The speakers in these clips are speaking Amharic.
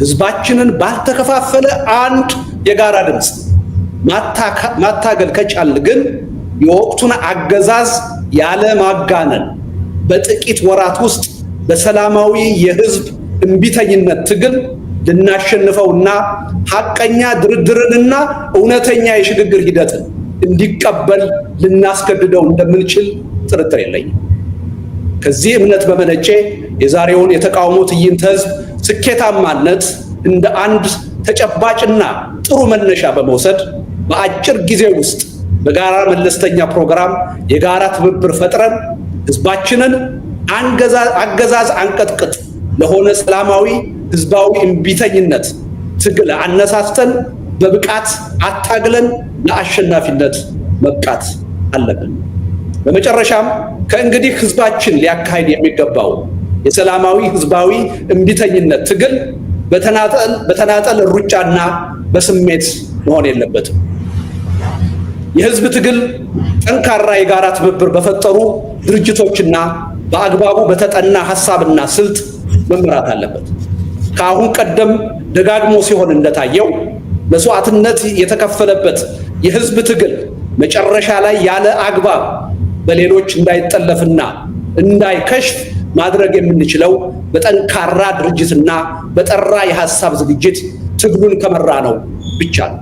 ህዝባችንን ባልተከፋፈለ አንድ የጋራ ድምፅ ማታገል ከቻልን ግን የወቅቱን አገዛዝ ያለ ማጋነን በጥቂት ወራት ውስጥ በሰላማዊ የህዝብ እምቢተኝነት ትግል ልናሸንፈውና ሐቀኛ ድርድርንና እውነተኛ የሽግግር ሂደትን እንዲቀበል ልናስገድደው እንደምንችል ጥርጥር የለኝም። ከዚህ እምነት በመነጨ የዛሬውን የተቃውሞ ትዕይንተ ህዝብ ስኬታማነት እንደ አንድ ተጨባጭና ጥሩ መነሻ በመውሰድ በአጭር ጊዜ ውስጥ በጋራ መለስተኛ ፕሮግራም የጋራ ትብብር ፈጥረን ህዝባችንን አገዛዝ አንቀጥቅጥ ለሆነ ሰላማዊ ህዝባዊ እምቢተኝነት ትግል አነሳስተን በብቃት አታግለን ለአሸናፊነት መብቃት አለብን። በመጨረሻም ከእንግዲህ ህዝባችን ሊያካሂድ የሚገባው የሰላማዊ ህዝባዊ እምቢተኝነት ትግል በተናጠል ሩጫና በስሜት መሆን የለበትም። የህዝብ ትግል ጠንካራ የጋራ ትብብር በፈጠሩ ድርጅቶችና በአግባቡ በተጠና ሐሳብና ስልት መመራት አለበት። ከአሁን ቀደም ደጋግሞ ሲሆን እንደታየው መስዋዕትነት የተከፈለበት የህዝብ ትግል መጨረሻ ላይ ያለ አግባብ በሌሎች እንዳይጠለፍና እንዳይከሽፍ ማድረግ የምንችለው በጠንካራ ድርጅትና በጠራ የሐሳብ ዝግጅት ትግሉን ከመራ ነው ብቻ ነው።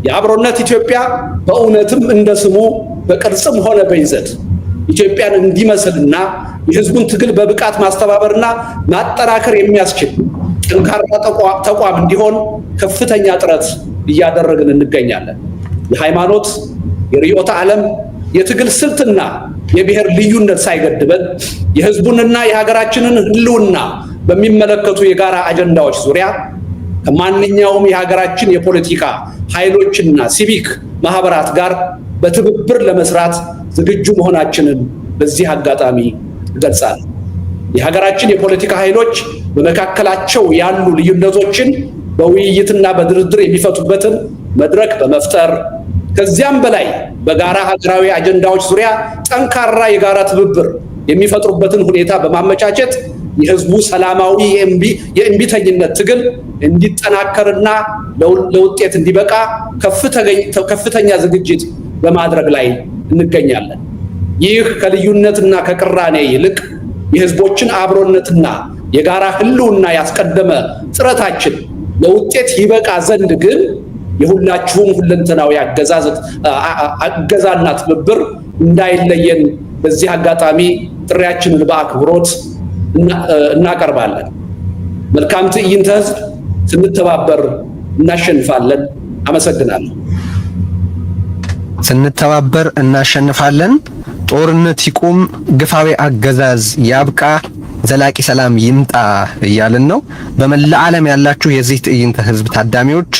የአብሮነት ኢትዮጵያ በእውነትም እንደ ስሙ በቅርጽም ሆነ በይዘት ኢትዮጵያን እንዲመስልና የህዝቡን ትግል በብቃት ማስተባበርና ማጠናከር የሚያስችል ጠንካራ ተቋም እንዲሆን ከፍተኛ ጥረት እያደረግን እንገኛለን። የሃይማኖት፣ የርዕዮተ ዓለም፣ የትግል ስልትና የብሔር ልዩነት ሳይገድበን የህዝቡንና የሀገራችንን ህልውና በሚመለከቱ የጋራ አጀንዳዎች ዙሪያ ከማንኛውም የሀገራችን የፖለቲካ ኃይሎችና ሲቪክ ማህበራት ጋር በትብብር ለመስራት ዝግጁ መሆናችንን በዚህ አጋጣሚ እገልጻለሁ። የሀገራችን የፖለቲካ ኃይሎች በመካከላቸው ያሉ ልዩነቶችን በውይይትና በድርድር የሚፈቱበትን መድረክ በመፍጠር፣ ከዚያም በላይ በጋራ ሀገራዊ አጀንዳዎች ዙሪያ ጠንካራ የጋራ ትብብር የሚፈጥሩበትን ሁኔታ በማመቻቸት የህዝቡ ሰላማዊ የእምቢተኝነት ትግል እንዲጠናከርና ለውጤት እንዲበቃ ከፍተኛ ዝግጅት በማድረግ ላይ እንገኛለን። ይህ ከልዩነትና ከቅራኔ ይልቅ የህዝቦችን አብሮነትና የጋራ ህልውና ያስቀደመ ጥረታችን ለውጤት ይበቃ ዘንድ ግን የሁላችሁም ሁለንተናዊ እገዛና ትብብር እንዳይለየን በዚህ አጋጣሚ ጥሪያችንን በአክብሮት እናቀርባለን። መልካም ትዕይንተ ህዝብ። ስንተባበር እናሸንፋለን። አመሰግናለሁ። ስንተባበር እናሸንፋለን። ጦርነት ይቁም፣ ግፋዊ አገዛዝ ያብቃ፣ ዘላቂ ሰላም ይምጣ እያልን ነው። በመላ ዓለም ያላችሁ የዚህ ትዕይንተ ህዝብ ታዳሚዎች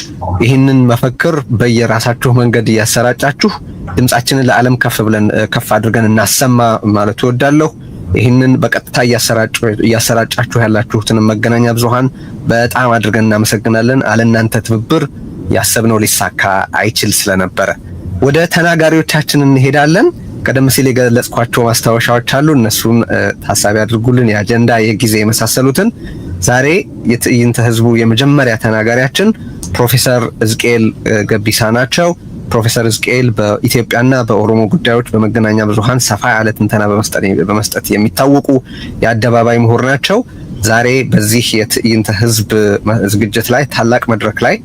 ይህንን መፈክር በየራሳችሁ መንገድ እያሰራጫችሁ ድምጻችንን ለዓለም ከፍ ብለን ከፍ አድርገን እናሰማ ማለት እወዳለሁ። ይህንን በቀጥታ እያሰራጫችሁ ያላችሁትን መገናኛ ብዙሃን በጣም አድርገን እናመሰግናለን። አለእናንተ ትብብር ያሰብነው ሊሳካ አይችል ስለነበረ ወደ ተናጋሪዎቻችን እንሄዳለን። ቀደም ሲል የገለጽኳቸው ማስታወሻዎች አሉ። እነሱን ታሳቢ አድርጉልን፣ የአጀንዳ የጊዜ የመሳሰሉትን። ዛሬ የትዕይንተ ህዝቡ የመጀመሪያ ተናጋሪያችን ፕሮፌሰር ሕዝቅኤል ገቢሳ ናቸው። ፕሮፌሰር ሕዝቅኤል በኢትዮጵያና በኦሮሞ ጉዳዮች በመገናኛ ብዙሃን ሰፋ ያለ ትንተና በመስጠት የሚታወቁ የአደባባይ ምሁር ናቸው። ዛሬ በዚህ የትዕይንተ ህዝብ ዝግጅት ላይ ታላቅ መድረክ ላይ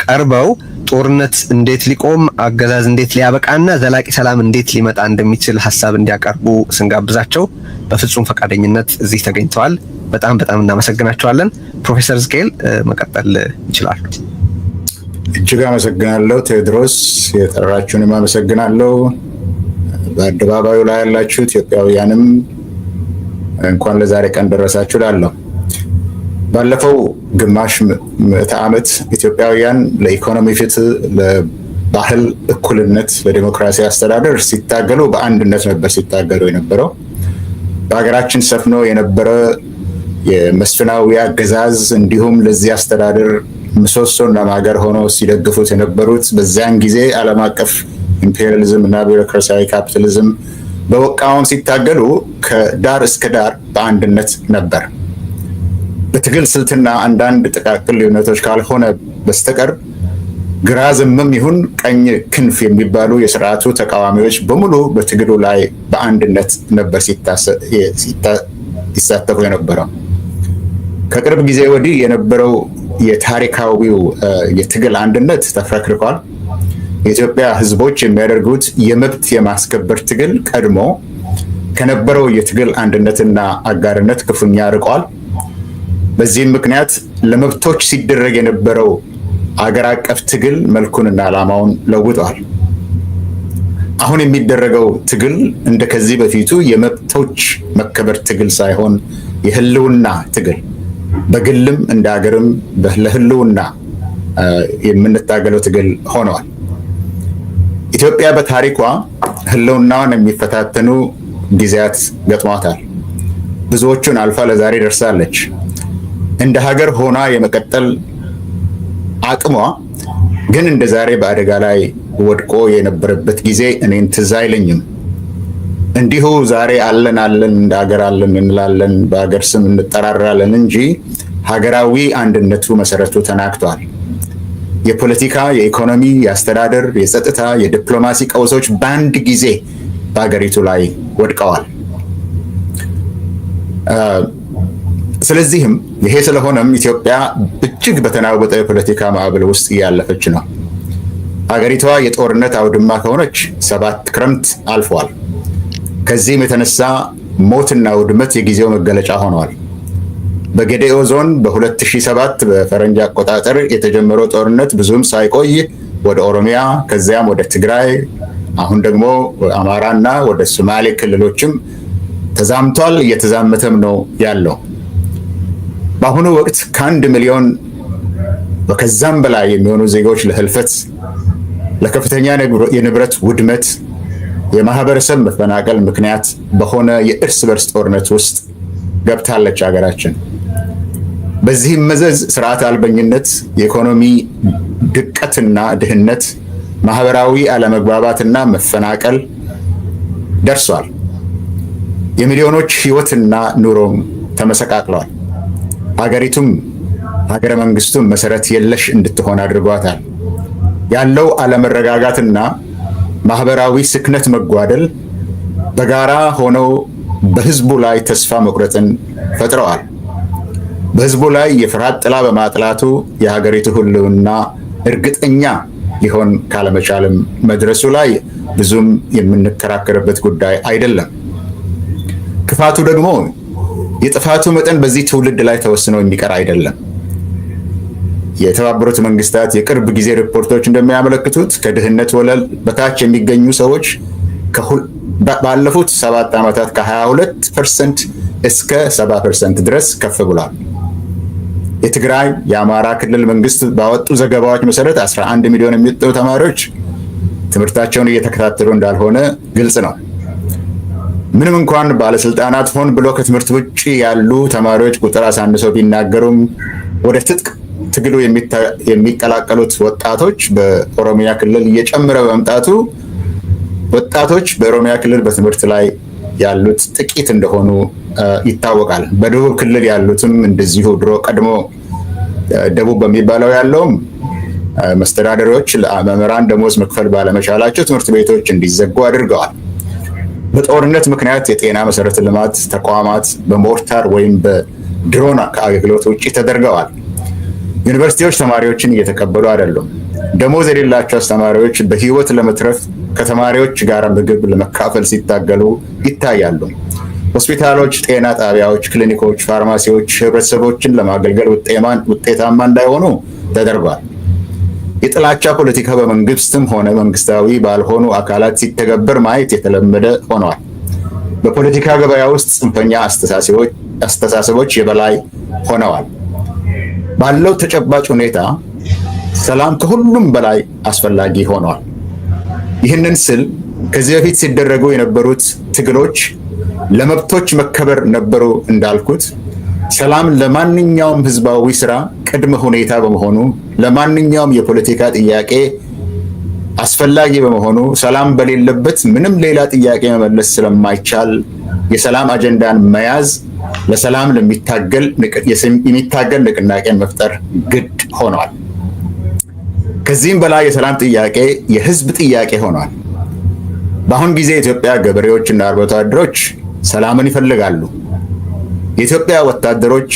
ቀርበው ጦርነት እንዴት ሊቆም፣ አገዛዝ እንዴት ሊያበቃና ዘላቂ ሰላም እንዴት ሊመጣ እንደሚችል ሀሳብ እንዲያቀርቡ ስንጋብዛቸው በፍጹም ፈቃደኝነት እዚህ ተገኝተዋል። በጣም በጣም እናመሰግናቸዋለን። ፕሮፌሰር ሕዝቅኤል መቀጠል ይችላሉ። እጅግ አመሰግናለሁ ቴዎድሮስ፣ የጠራችሁንም አመሰግናለሁ። በአደባባዩ ላይ ያላችሁ ኢትዮጵያውያንም እንኳን ለዛሬ ቀን ደረሳችሁ እላለሁ። ባለፈው ግማሽ ምዕተ ዓመት ኢትዮጵያውያን ለኢኮኖሚ ፍትህ፣ ለባህል እኩልነት፣ ለዲሞክራሲ አስተዳደር ሲታገሉ በአንድነት ነበር ሲታገሉ የነበረው። በሀገራችን ሰፍኖ የነበረ የመስፍናዊ አገዛዝ እንዲሁም ለዚህ አስተዳደር ምሰሶና ማገር ሆኖ ሲደግፉት የነበሩት በዚያን ጊዜ ዓለም አቀፍ ኢምፔሪያሊዝም እና ቢሮክራሲያዊ ካፒታሊዝም በመቃወም ሲታገሉ ከዳር እስከ ዳር በአንድነት ነበር። በትግል ስልትና አንዳንድ ጥቃቅን ልዩነቶች ካልሆነ በስተቀር ግራ ዘመም ይሁን ቀኝ ክንፍ የሚባሉ የስርዓቱ ተቃዋሚዎች በሙሉ በትግሉ ላይ በአንድነት ነበር ሲሳተፉ የነበረው። ከቅርብ ጊዜ ወዲህ የነበረው የታሪካዊው የትግል አንድነት ተፍረክርኳል። የኢትዮጵያ ሕዝቦች የሚያደርጉት የመብት የማስከበር ትግል ቀድሞ ከነበረው የትግል አንድነትና አጋርነት ክፉኛ ርቋል። በዚህም ምክንያት ለመብቶች ሲደረግ የነበረው አገር አቀፍ ትግል መልኩንና ዓላማውን ለውጧል። አሁን የሚደረገው ትግል እንደ ከዚህ በፊቱ የመብቶች መከበር ትግል ሳይሆን የህልውና ትግል፣ በግልም እንደ ሀገርም ለህልውና የምንታገለው ትግል ሆነዋል። ኢትዮጵያ በታሪኳ ህልውናዋን የሚፈታተኑ ጊዜያት ገጥሟታል። ብዙዎቹን አልፋ ለዛሬ ደርሳለች። እንደ ሀገር ሆና የመቀጠል አቅሟ ግን እንደ ዛሬ በአደጋ ላይ ወድቆ የነበረበት ጊዜ እኔን ትዝ አይለኝም። እንዲሁ ዛሬ አለን አለን፣ እንደ ሀገር አለን እንላለን፣ በሀገር ስም እንጠራራለን እንጂ ሀገራዊ አንድነቱ መሰረቱ ተናግቷል። የፖለቲካ፣ የኢኮኖሚ፣ የአስተዳደር፣ የጸጥታ፣ የዲፕሎማሲ ቀውሶች በአንድ ጊዜ በሀገሪቱ ላይ ወድቀዋል። ስለዚህም ይሄ ስለሆነም ኢትዮጵያ እጅግ በተናወጠ የፖለቲካ ማዕበል ውስጥ እያለፈች ነው። ሀገሪቷ የጦርነት አውድማ ከሆነች 7 ክረምት አልፏል። ከዚህም የተነሳ ሞትና ውድመት የጊዜው መገለጫ ሆነዋል። በጌዴኦ ዞን በ2007 በፈረንጅ አቆጣጠር የተጀመረው ጦርነት ብዙም ሳይቆይ ወደ ኦሮሚያ፣ ከዚያም ወደ ትግራይ፣ አሁን ደግሞ አማራና ወደ ሶማሌ ክልሎችም ተዛምቷል። እየተዛመተም ነው ያለው። በአሁኑ ወቅት ከ1 ሚሊዮን ከዛም በላይ የሚሆኑ ዜጎች ለህልፈት፣ ለከፍተኛ የንብረት ውድመት፣ የማህበረሰብ መፈናቀል ምክንያት በሆነ የእርስ በርስ ጦርነት ውስጥ ገብታለች ሀገራችን። በዚህም መዘዝ ስርዓት አልበኝነት፣ የኢኮኖሚ ድቀትና ድህነት፣ ማህበራዊ አለመግባባትና መፈናቀል ደርሷል። የሚሊዮኖች ህይወትና ኑሮም ተመሰቃቅለዋል። ሀገሪቱም ሀገረ መንግስቱም መሰረት የለሽ እንድትሆን አድርጓታል። ያለው አለመረጋጋትና ማህበራዊ ስክነት መጓደል በጋራ ሆነው በህዝቡ ላይ ተስፋ መቁረጥን ፈጥረዋል። በህዝቡ ላይ የፍርሃት ጥላ በማጥላቱ የሀገሪቱ ህልውና እርግጠኛ ሊሆን ካለመቻልም መድረሱ ላይ ብዙም የምንከራከርበት ጉዳይ አይደለም። ክፋቱ ደግሞ የጥፋቱ መጠን በዚህ ትውልድ ላይ ተወስኖ የሚቀር አይደለም። የተባበሩት መንግስታት የቅርብ ጊዜ ሪፖርቶች እንደሚያመለክቱት ከድህነት ወለል በታች የሚገኙ ሰዎች ባለፉት 7 ዓመታት ከ22% እስከ 70% ድረስ ከፍ ብሏል። የትግራይ፣ የአማራ ክልል መንግስት ባወጡ ዘገባዎች መሰረት 11 ሚሊዮን የሚጠጉ ተማሪዎች ትምህርታቸውን እየተከታተሉ እንዳልሆነ ግልጽ ነው። ምንም እንኳን ባለስልጣናት ሆን ብሎ ከትምህርት ውጭ ያሉ ተማሪዎች ቁጥር አሳንሰው ቢናገሩም ወደ ትጥቅ ትግሉ የሚቀላቀሉት ወጣቶች በኦሮሚያ ክልል እየጨመረ በመምጣቱ ወጣቶች በኦሮሚያ ክልል በትምህርት ላይ ያሉት ጥቂት እንደሆኑ ይታወቃል። በደቡብ ክልል ያሉትም እንደዚሁ፣ ድሮ ቀድሞ ደቡብ በሚባለው ያለውም መስተዳደሮች ለመምህራን ደሞዝ መክፈል ባለመቻላቸው ትምህርት ቤቶች እንዲዘጉ አድርገዋል። በጦርነት ምክንያት የጤና መሰረተ ልማት ተቋማት በሞርታር ወይም በድሮን ከአገልግሎት ውጭ ተደርገዋል። ዩኒቨርሲቲዎች ተማሪዎችን እየተቀበሉ አይደሉም። ደሞዝ የሌላቸው አስተማሪዎች በህይወት ለመትረፍ ከተማሪዎች ጋር ምግብ ለመካፈል ሲታገሉ ይታያሉ። ሆስፒታሎች፣ ጤና ጣቢያዎች፣ ክሊኒኮች፣ ፋርማሲዎች ህብረተሰቦችን ለማገልገል ውጤታማ እንዳይሆኑ ተደርጓል። የጥላቻ ፖለቲካ በመንግስትም ሆነ መንግስታዊ ባልሆኑ አካላት ሲተገበር ማየት የተለመደ ሆኗል። በፖለቲካ ገበያ ውስጥ ጽንፈኛ አስተሳሰቦች የበላይ ሆነዋል። ባለው ተጨባጭ ሁኔታ ሰላም ከሁሉም በላይ አስፈላጊ ሆኗል። ይህንን ስል ከዚህ በፊት ሲደረጉ የነበሩት ትግሎች ለመብቶች መከበር ነበሩ እንዳልኩት፣ ሰላም ለማንኛውም ህዝባዊ ስራ ቅድመ ሁኔታ በመሆኑ፣ ለማንኛውም የፖለቲካ ጥያቄ አስፈላጊ በመሆኑ፣ ሰላም በሌለበት ምንም ሌላ ጥያቄ መመለስ ስለማይቻል የሰላም አጀንዳን መያዝ ለሰላም የሚታገል ንቅናቄን መፍጠር ግድ ሆኗል። ከዚህም በላይ የሰላም ጥያቄ የህዝብ ጥያቄ ሆኗል። በአሁን ጊዜ የኢትዮጵያ ገበሬዎች እና አርብቶ አደሮች ሰላምን ይፈልጋሉ። የኢትዮጵያ ወታደሮች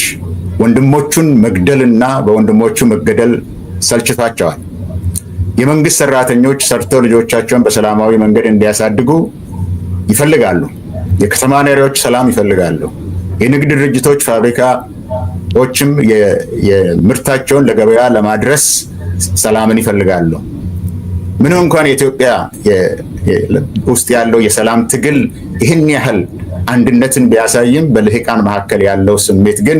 ወንድሞቹን መግደልና በወንድሞቹ መገደል ሰልችቷቸዋል። የመንግስት ሰራተኞች ሰርተው ልጆቻቸውን በሰላማዊ መንገድ እንዲያሳድጉ ይፈልጋሉ። የከተማ ነዋሪዎች ሰላም ይፈልጋሉ። የንግድ ድርጅቶች፣ ፋብሪካዎችም የምርታቸውን ለገበያ ለማድረስ ሰላምን ይፈልጋሉ። ምንም እንኳን የኢትዮጵያ ውስጥ ያለው የሰላም ትግል ይህን ያህል አንድነትን ቢያሳይም፣ በልሂቃን መካከል ያለው ስሜት ግን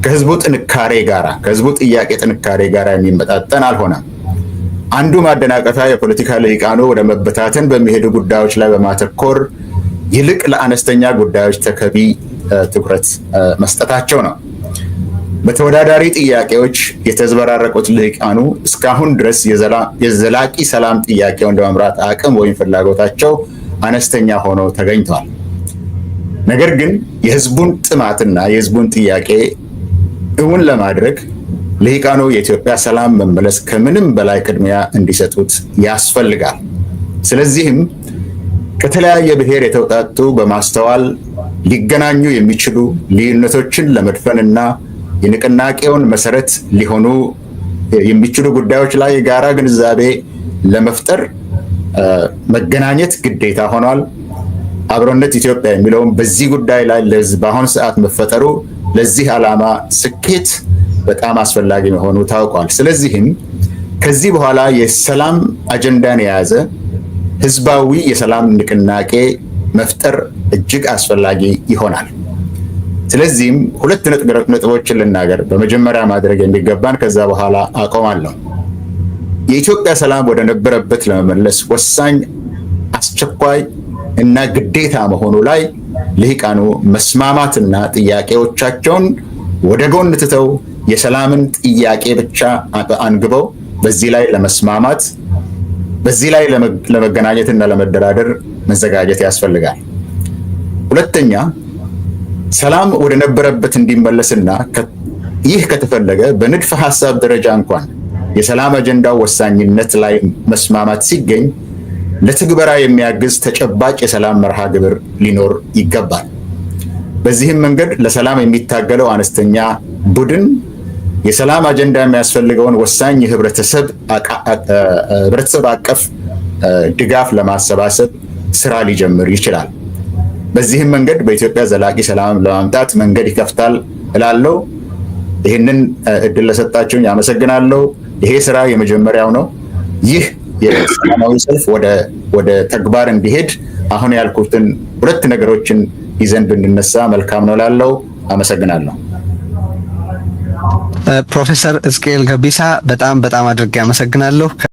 ከህዝቡ ጥንካሬ ጋራ፣ ከህዝቡ ጥያቄ ጥንካሬ ጋራ የሚመጣጠን አልሆነም። አንዱ ማደናቀፊያ የፖለቲካ ልሂቃኑ ወደ መበታተን በሚሄዱ ጉዳዮች ላይ በማተኮር ይልቅ ለአነስተኛ ጉዳዮች ተገቢ ትኩረት መስጠታቸው ነው። በተወዳዳሪ ጥያቄዎች የተዘበራረቁት ልሂቃኑ እስካሁን ድረስ የዘላቂ ሰላም ጥያቄውን ለመምራት አቅም ወይም ፍላጎታቸው አነስተኛ ሆኖ ተገኝተዋል። ነገር ግን የህዝቡን ጥማትና የህዝቡን ጥያቄ እውን ለማድረግ ልሂቃኑ የኢትዮጵያ ሰላም መመለስ ከምንም በላይ ቅድሚያ እንዲሰጡት ያስፈልጋል። ስለዚህም ከተለያየ ብሔር የተውጣጡ፣ በማስተዋል ሊገናኙ የሚችሉ፣ ልዩነቶችን ለመድፈንና የንቅናቄውን መሰረት ሊሆኑ የሚችሉ ጉዳዮች ላይ የጋራ ግንዛቤ ለመፍጠር መገናኘት ግዴታ ሆኗል። አብሮነት ኢትዮጵያ የሚለውም በዚህ ጉዳይ ላይ በአሁኑ ሰዓት መፈጠሩ ለዚህ ዓላማ ስኬት በጣም አስፈላጊ መሆኑ ታውቋል። ስለዚህም ከዚህ በኋላ የሰላም አጀንዳን የያዘ ህዝባዊ የሰላም ንቅናቄ መፍጠር እጅግ አስፈላጊ ይሆናል። ስለዚህም ሁለት ነጥቦችን ልናገር። በመጀመሪያ ማድረግ የሚገባን፣ ከዛ በኋላ አቆማለሁ። የኢትዮጵያ ሰላም ወደ ነበረበት ለመመለስ ወሳኝ፣ አስቸኳይ እና ግዴታ መሆኑ ላይ ልሂቃኑ መስማማትና ጥያቄዎቻቸውን ወደ ጎን ትተው የሰላምን ጥያቄ ብቻ አንግበው በዚህ ላይ ለመስማማት፣ በዚህ ላይ ለመገናኘትና ለመደራደር መዘጋጀት ያስፈልጋል። ሁለተኛ፣ ሰላም ወደ ነበረበት እንዲመለስና ይህ ከተፈለገ በንድፈ ሐሳብ ደረጃ እንኳን የሰላም አጀንዳው ወሳኝነት ላይ መስማማት ሲገኝ ለትግበራ የሚያግዝ ተጨባጭ የሰላም መርሃ ግብር ሊኖር ይገባል። በዚህም መንገድ ለሰላም የሚታገለው አነስተኛ ቡድን የሰላም አጀንዳ የሚያስፈልገውን ወሳኝ የህብረተሰብ አቀፍ ድጋፍ ለማሰባሰብ ስራ ሊጀምር ይችላል። በዚህም መንገድ በኢትዮጵያ ዘላቂ ሰላም ለማምጣት መንገድ ይከፍታል እላለሁ። ይህንን እድል ለሰጣችሁኝ አመሰግናለሁ። ይሄ ስራ የመጀመሪያው ነው። ይህ የሰላማዊ ሰልፍ ወደ ተግባር እንዲሄድ አሁን ያልኩትን ሁለት ነገሮችን ይዘን ብንነሳ መልካም ነው እላለሁ። አመሰግናለሁ። ፕሮፌሰር ሕዝቅኤል ገቢሳ፣ በጣም በጣም አድርጌ አመሰግናለሁ።